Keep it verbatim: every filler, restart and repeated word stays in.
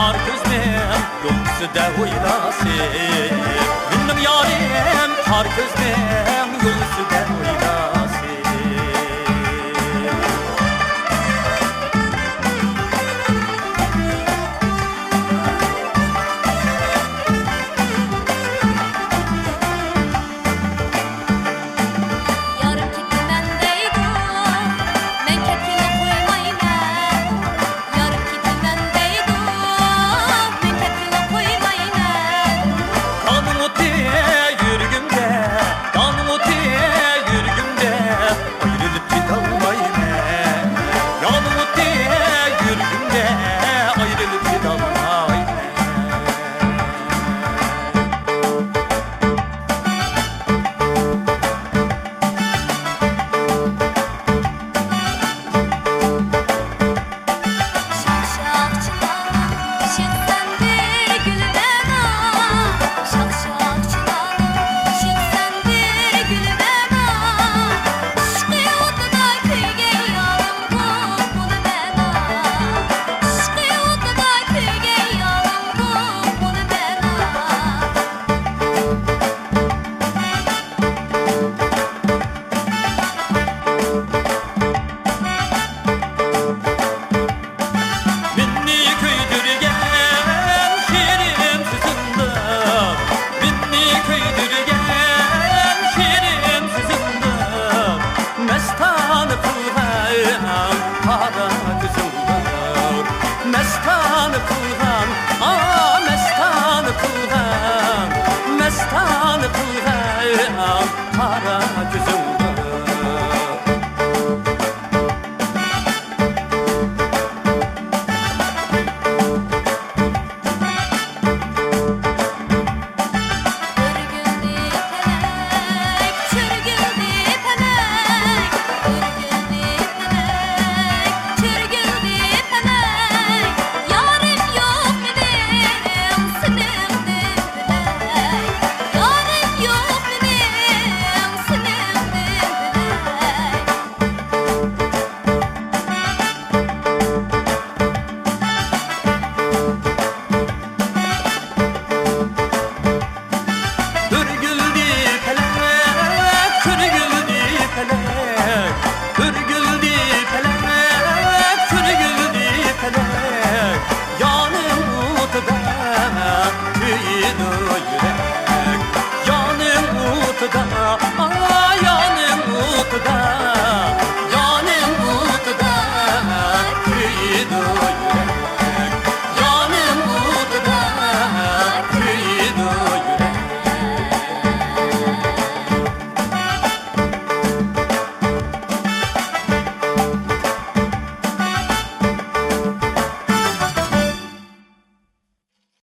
قار كۆزنىڭ يولۋىسىدە ئويناسى، مېنىڭ يارىم قار كۆزنىڭ يولۋىسىدە ئويناسى. يارىم كېتىمەن دەيدۇ، مەن كەتكىلى قويمايمەن. يارىم كېتىمەن دەيدۇ، مەن كەتكىلى قويمايمەن. دانىڭ ئوتى يۈرىكىمدە، دانىڭ ئوتى يۈرىكىمدە، ئايرىلىپ كېتەلمەيمەن. دانىڭ ئوتى يۈرىكىمدە، ئايرىلىپ كېتەلمەيمەن. مېنى كۆيدۈرگەن شېرىن سۆزۈڭدىن، مېنى كۆيدۈرگەن شېرىن سۆزۈڭدىن، مەستانە قىلغان قارا كۆزۈڭدىن، مەستانە قىلغان، ئا، مەستانە قىلغان، مەستانە قىلغان قارا كۆزۈڭ.